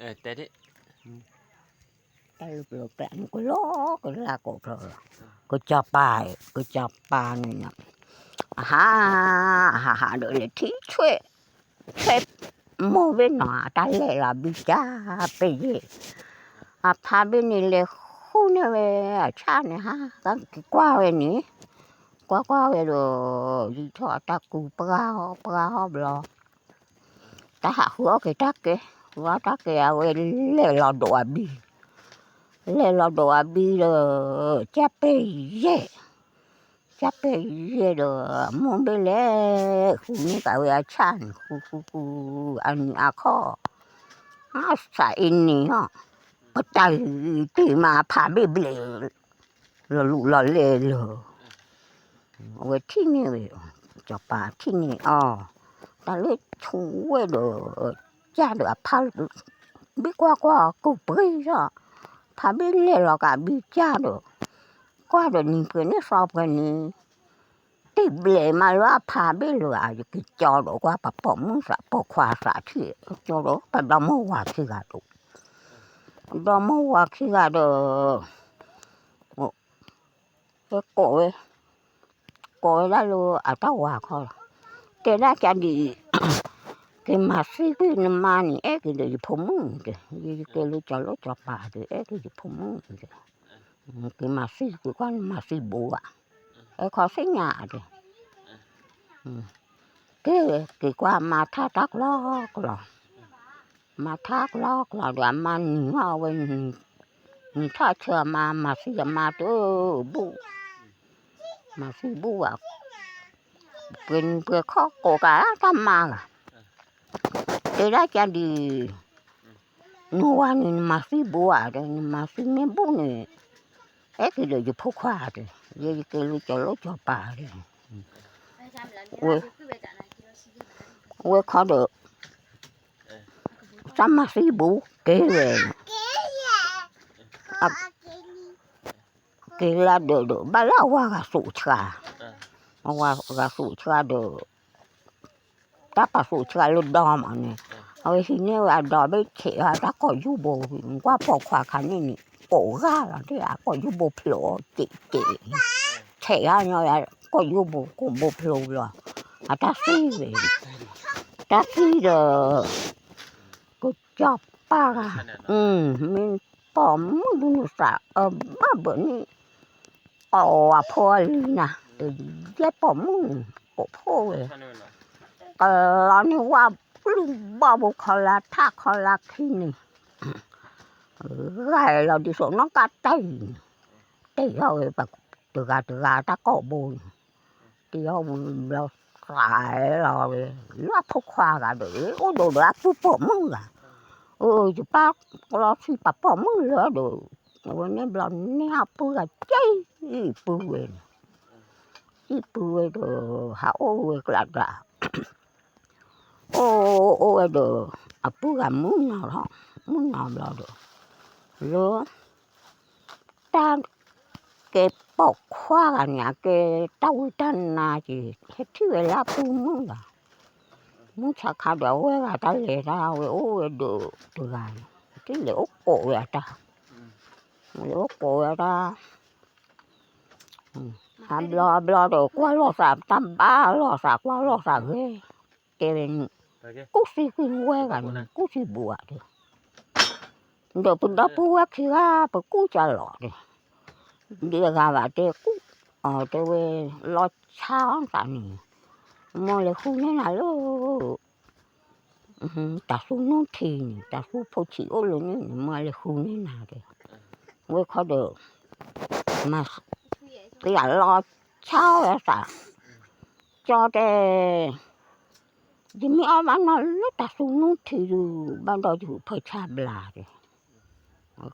တၢ်လၢပျၢၤကျးန့ၣ် ကလီကလးကိးဖျီလီၤ. ကစီၤပၤ, ကစီၤပၤန့ၣ်, အဟး, အဟးဟးဒီးလဲၤထံၣ်ဆွဲ, ဆွဲမိၢ်ဘ့ၣ်နီၤ အတၢ်လဲၤလီၤဘံကၢ်ပ့ၤယဲၢ်, အဖါဘ့ၣ်န့ၣ်လဲၤဃုန့ၢ်ဝဲအဆၣ်န့ၣ် ဟးက့ၤကွၢ်ဝဲန့ၣ်, ကွၢ်ကွၢ်ဝဲဒီး ယံာ်ထီၣ်အတၢ်ကူပှၢ်အီၣ်ပှၢ်အီၣ်ဘျီ တၢ်ဟးဃုအီၣ်က့ၤတၢ်ကဲ, ဃုအီၣ်တၢ်ကဲ အဝဲလဲၤလီၤဒိးအဘံ, လဲၤလီၤဒိးအဘံဒီး ကၢ်ပဲၢ်ယဲၢ်, ကၢ်ပဲၢ်ယဲၢ်ဒီး မိၢ်ဘ့ၣ်လဲၤ ဃုန့ၢ်က့ၤဝဲအဆၣ်န့ၣ် ဃုဃုဃု, အနံၤအခီၣ်, အစးအ့န့ၣ်အီၤ, ပတၢ်တ့ၢ်မးအဖးဘ့ၣ်ဘျဲၣ် လီၤလူၤလီၤလဲၣ်လၢ အဝဲထံၣ်န့ၢ်ဝဲ, စီၤပၤထံၣ်န့ၢ်အီၤ, တၢ်လၢဆိဝဲဒီး ကၢ်ဒီးအဖါ, ဘ့ၣ်ကွၢ်ကွၢ်ကူပှ့ၤလီၤ, ဖါဘ့ၣ်လဲၤလီၤကးဘံကၢ်ဒီး, ကွၢ်ဒီးနံၤပှဲၤန့ၣ်သီပှဲၤန့ၣ်, တ့ၢ်ဘျဲၣ်မးလၢအဖါဘ့ၣ်လၢအယကကၠီဒီးကွၢ်ပပိာ်မုၣ်သးပိာ်ခွါသးထံၣ်, ကၠီဒီးပဒီမါဝၤခံဂၤဒီး, ဒီမါဝၤခံဂၤဒီး ကိးဝဲ, ကိးဝဲဒၣ်လၢအတၢ်ဝၤခီလီၤ, တဲဒၣ်ကဒံး, က့ၤမၤသံကွံာ်နမါန့ၣ် အဲၣ်က့ၤဒီးယဖိမုၣ်တဲ, ယကဲလၢစီၤလိၣ်စီၤပၤဒီး အဲၣ်က့ၤယဖိမုၣ်တဲ, က့ၤမၤသံကွံာ်ကွၢ်နမၤသံဘိဧါ, အဲၣ်ခီသ့ၣ်ညါတဲ က့ၤ, က့ၤကွၢ်မၤထါတၢ်ကျီကျီ, မၤထါကျီကျီဒီးအမါနံၤထီၣ်ဝဲ, နံၤထီၣ်ဆၢအမါ မၤသံအမါတဘူၣ်, မၤသံဘူၣ်ဘၣ်, ပှဲၤနံၤပှဲၤခီကိးကးတၢ်မါဂၤ, တဲဒၣ်ကဒံး, နဝၤန့ၣ်နမၤသံဘူၣ်ဧါဒီး နမၤသံမ့ၢ်ဘူၣ်န့ၣ် အဲၣ်က့ၤဒီးယဖိခွါတဲ, ယဲယကဲလၢစီၤလိၣ်စီၤပၤတဲ, ဝဲခီဒီး တၢ်မၤသံဘူၣ်က့ၤဝဲ, က့ၤလၢဒၢးဒီး ဘၣ်လၢအဝၤဂၤသူးဆှါ, အဝၤဂၤသူးဆှါဒီး တၢ်ပာ်သူးဆှါလၢဒီမးန့ၣ်, အဝဲဟံးန့ၢ်ဝဲအဒီဘ့ၣ်ဆဲးအတၢ်ကိာ်ယူၢ်ဘိ, ကွၢ်ပိာ်ခွါခါန့ၣ်န့ၣ် ကိးဂၤလီၤတဲ အကိာ်ယူၢ်ဘိဖျိအီၤကဲးကဲး, ဆဲးဂၤညီ ကိာ်ယူၢ်ဘိကိာ်ဘိဖျိလီၤ, အတၢ်သံဝဲ, တၢ်သံဒီး ကစီၤပၤဂၤ, မ့ၢ်ပိာ်မုၣ်ဒုးနသးအဘၣ်ဘၣ်န့ၣ်, အီၣ်ဝဲဖိအလံၤနၤ, တယဲၢ်ပိာ်မုၣ်န့ၣ် ပိာ်ဖိဝဲ, ကလီန့ၢ်ဝၣ်ပျုၢ်ဘီဘိခီလၢထးခီလၢခံန့ၣ်, ဂဲၤလီၤဒ်သိးနီၣ်ကါတံၢ်န့ၣ်, တ့ၢ်ထီၣ်ဝဲတဂၤတဂၤတၢ်ကိာ်ဘိန့ၣ်, တ့ၢ်ထီၣ်ဝဲဘျီသးလီၤဝဲ, လၢအဖိခွါဂၤဒီး အိၣ်ဒိးဒီးအပုၢ်ပိာ်မုၣ်ဂၤ, ယပၢ်ကလီထံပာ်ပိာ်မုၣ်လၢဒီး, အဝဲန့ၣ်ဘျီန့ၢ်အပုၢ်ဂၤကံၢ်ပုၢ်ဝဲန့ၣ်, ကံၢ်ပုၢ်ဝဲဒီး ဟးအိၣ်ဝဲကျးကျး အိၣ်အိၣ်ဝဲဒီး အပုၢ်ဂၤမုၢ်နီၤထီၣ်, မုၢ်နီၤဘျီဒီး လၢ တၢ်ကဲပိာ်ခွါဂၤန့ၣ် အကဲတၢ်ဝံတၢ်နါက့ၤ ဟဲထံၣ်ဝဲလၢအပုၢ်မုၣ်လီၤ, မုၢ်ဆါခါဒီးအဝဲဂၤတၢ်လဲၤတၢ်ဝဲအိၣ်ဝဲဒီးတဂၤန့ၣ် ထံၣ်လဲၤအိၣ်ကိးဝဲအတၢ်, လဲၤအိၣ်ကိးဝဲတၢ် အဘျီအဘျီဒီး ကွၢ်လိာ်သးတၢ်ဘၣ်လိာ်သး ကွၢ်လိာ်သးဂ့ၤ, တဲဝဲန့ၣ်, ကူၣ်သံကွံာ်ဝဲဂၤန့ၣ် ကူၣ်သံဘူးဧါတဲ, ဒီးပဒီပုၢ်ဝဲၢ်ခံဂၤ ပကူၣ်ကလီၤတဲ, ဒ်အဂၤဘၣ်တဲကူၣ်, တဲဝဲ, လီၤဆါအီၣ်သးန့ၣ်, မ့ၢ်လဲၤဃုန့ၢ်နၤလၢ တၢ်သူနုၢ်ထံန့ၣ် တၢ်သူဖိဆံးအိၣ်လၢန့ၣ်န့ၣ် မ့ၢ်လဲၤဃုန့ၢ်နၤတဲ, ဝဲခီဒီး မၤသံအလီၤဆါဝဲသး, ကၠီတဲ, ယမ့ၢ်အီၣ်ဘၣ်နီၢ်လၢတၢ်သူနုၢ်ထံဒုး ဘၣ်ဒီးယဖၢဆါဘျါတဲ,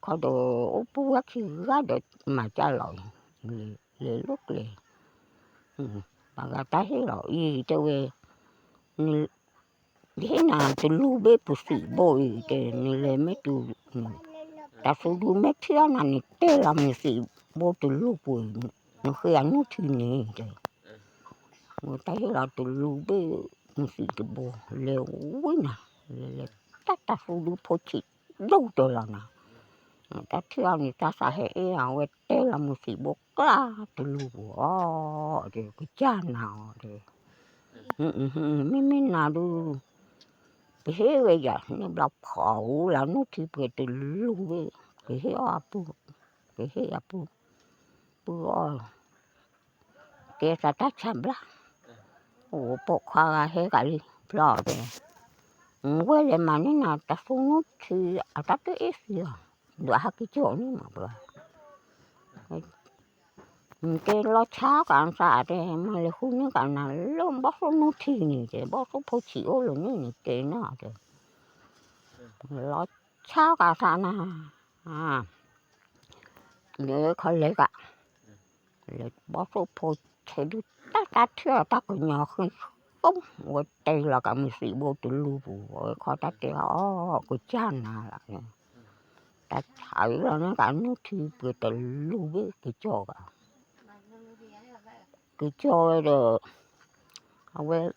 ခီဒီး အိၣ်ပုၢ်ဝဲၢ်ခံဂၤဒီးမၤကၢ်လီၤ, လဲၤလိာ်ကျဲ, ပှၤဂၤတၢ်ဟ့ၣ်လီၤအံၤတဲဝဲ, ယဟ့ၣ်နၤတလူဘ့ၣ်ပူၤသံးဘိအံၤတဲ နလဲၤမ့ၢ်တုၤ, တၢ်သူဒုးမ့ၢ်ထံၣ်အီၣ်နၤန့ၣ် တဲလီၤမ့ၢ်သံးဘိတလူပူၤအံၤ, နဃ့အနုၢ်ထံန့ၣ်တဲ, ဝဲတၢ်ဟ့ၣ်လီၤတလူဘ့ၣ်မ့ၢ်သံးတဘိ လဲၤဝံၤနၤ, လဲၤလဲၤတၢ်တၢ်သူဒုးဖိဆံး တၢ်ထံၣ်အီၤန့ၣ်တၢ်ဒိၣ်တၢ်လီၤနၤ, တၢ်ထံၣ်အီၤန့ၣ် တၢ်သးဟဲအ့ၣ်အီၤ အဝဲတဲလီၤမုၢ်သံၣ်ဘိကျါတလူၤပူၤအီၤ, ကစၢ်နၤအီၤဒီး, မ့မ့ၢ်နၤဒုး ပဟ့ၣ်ဝဲယၤ န့ၣ်ဘျီဖီၣ်အူလၢနူၢ်ထံပှဲၤတလူၤဘ့ၣ်, ကဟ့ၣ်အီၤအပုၢ်, ကဟ့ၣ်အပုၢ်, ပုၢ်အီၣ် ကဲသးတၢ်ဆါဘျါ, အိၣ်ပိာ်ခွါဂၤဟဲဂၤလံ ဖျီၣ်တဲ, ဝဲလဲၤမၤန့ၢ်နၤတၢ်သူၣ်နူၢ်ထံ အတၢ်တအ့ၣ်သံအီၤ, ဒီးဟဲက့ၤကၠီၣ်န့ၣ်မးပှၤ တဲလီၤဆါကးသးတဲ မ့ၢ်လဲၤဃုန့ၢ်ကးနၤလၢဘီၣ်သိၣ်နူၢ်ထံန့ၣ် တဲဘီၣ်သိၣ်ဖိဆံးအိၣ်လၢန့ၣ်န့ၣ် တဲနၤတဲ, လီၤဆါကးသးနၤ, လဲၤခီလဲၤကး, လဲၤဘီၣ်သိၣ်ဖိဆံးဒုး တၢ်တၢ်ထံၣ်အီၤတၢ်ကညီၤဃံဃု, ဝဲတဲလီၤကးမုၢ်သံၣ်ဘိတလူၤပူၤ ဝဲခီတၢ်တဲအီၤ ကစၢ်နၤလီၤ, တၢ်ဆါလီၤန့ၢ်ကးနူၢ်ထံပှဲၤတလူၤဘ့ၣ်က့ၤကၠီၣ်ကး က့ၤကၠီၣ်ဝဲဒီး, အဝဲ, ဟ့ၣ်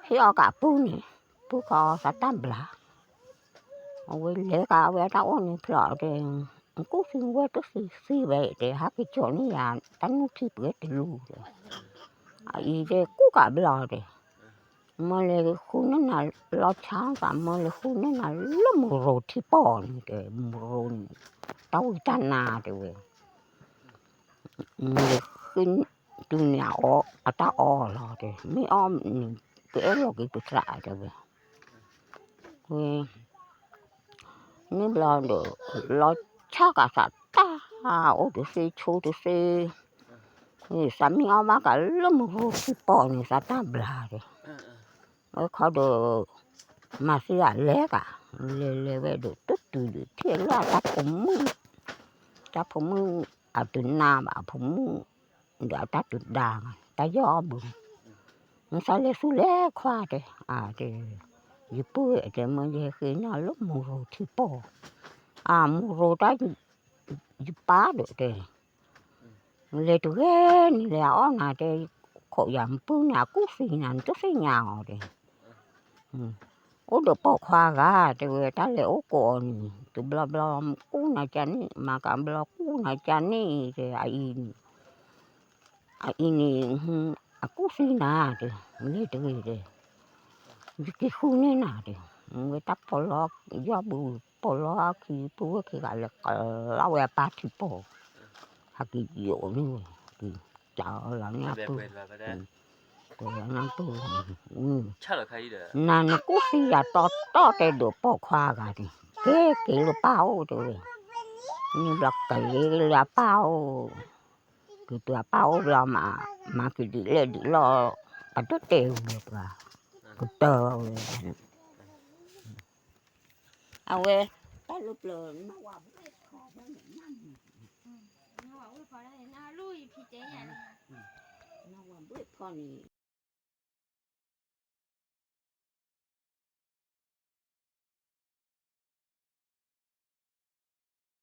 အီၤကးပုၢ်န့ၣ်, ပုၢ်ခီသးတၢ်ဘျါ, အဝဲလဲၤကးဝဲတၢ်အိၣ်န့ၣ်ဖျီၣ်တဲ, ကူၣ်သံဝဲတသံသံဝဲတဲ ဟဲက့ၤကၠီၣ်န့ၢ်ယၤ တၢ်နူၢ်ထံပှဲၤတလူၤတဲ, အအံၤတဲကူၣ်ကးဘျီတဲ, မ့ၢ်လဲၤဃုန့ၢ်နၤလီၤဆါကး မ့ၢ်လဲၤဃုန့ၢ်နၤလၢမုၢ်ရိၤထံပီၢ်န့ၣ်တဲ မုၢ်ရိၤန့ၣ်, တၢ်ဝံတၢ်နါတဲဝဲ မ့ၢ်လဲၤဃုတုၤန့ၣ်အီၤ အတၢ်အီၣ်လီၤတဲ, မ့ၢ်အီၣ်န့ၣ် ပအဲၣ်လီၤက့ၤပသးတဲဝဲ, ဝဲ, န့ၣ်ဘျီဒီး, လီၤဆါကးသးတၢ်, အိၣ်တသ့ဆိတသ့, သးမ့ၢ်အီၣ်ဘၣ်ကးလၢမုၢ်ရိၤထံပီၢ်န့ၣ် သးတၢ်ဘျါတဲ, ဝဲခီဒီး, မၤသံအလဲၤကး, လဲၤလဲၤဝဲဒီး တတုၤဒုးထံၣ်လၢအတၢ်ဖိမုၣ်, တၢ်ဖိမုၣ်, အတနါဘၣ်အဖိမုၣ်, ဒီးအတၢ်တဒါ, တၢ်ယီၢ်အီၣ်ဘု, မ့ၢ်သးလဲၤဆူလဲၤခွါတဲ, အတဲ, ယပုၢ်တဲမ့ၢ်ယဟဲဃ့န့ၢ်လၢမုၢ်ရိၤထံပီၢ်, အမုၢ်ရိၤတၢ်, ယပၢ်ဒီးတဲ လဲၤတဂ့ၤန့ၣ် လဲၤအအီၣ်နၤတဲ, ခိးယၤမပုၢ်န့ၣ် အကူၣ်သံနၤ နတသ့ၣ်ညါအီၤတဲ, အိၣ်ဒီးပိာ်ခွါဂၤတဲဝဲတၢ်လဲၤအိၣ်ကိးအီၤန့ၣ် တဘျီဘျီကူၣ်နၤကန့ၣ် မၤကဘျီကူၣ်နၤကန့ၣ်တဲ အအံၤန့ၣ်, အအံၤန့ၣ်, အကူၣ်သံနၤတဲ, လဲၤတဂ့ၤတဲ ယက့ၤဃုန့ၢ်နၤတဲ, ဝဲတၢ်ပီလီယီၢ်ဘု ပီလီအခံ ပုၢ်ဝဲၢ်ခံဂၤလဲၤကလီဝဲအပၢ်ထံပီၢ်, ဟဲက့ၤယိာ်န့ၣ်, က့ၤကျးလီၤန့ၢ်အပုၢ်, တဲနပုၢ်, နၤနကူၣ်သံယၤတီတီတဲဒိးပိာ်ခွါဂၤန့ၣ်, က့ၤက့ၤလၢပၢ်အိၣ်တဲဝဲ, န့ၣ်ဘျီက့ၤလၢအပၢ်အိၣ်, က့ၤတုၤအပၢ်အိၣ်ဘျီ, မၤက့ၤဒ်လဲၣ်ဒ်လဲၣ်, ပဒိၣ်တဲဝဲပှၤ, ကတၢၢ်ဝဲ အဝဲ, တၢ်လၢပျၢၤ နဝၤဘှ့ၣ်ဖီန့ၣ်, နဝၤဘှ့ၣ်ဖီန့ၣ်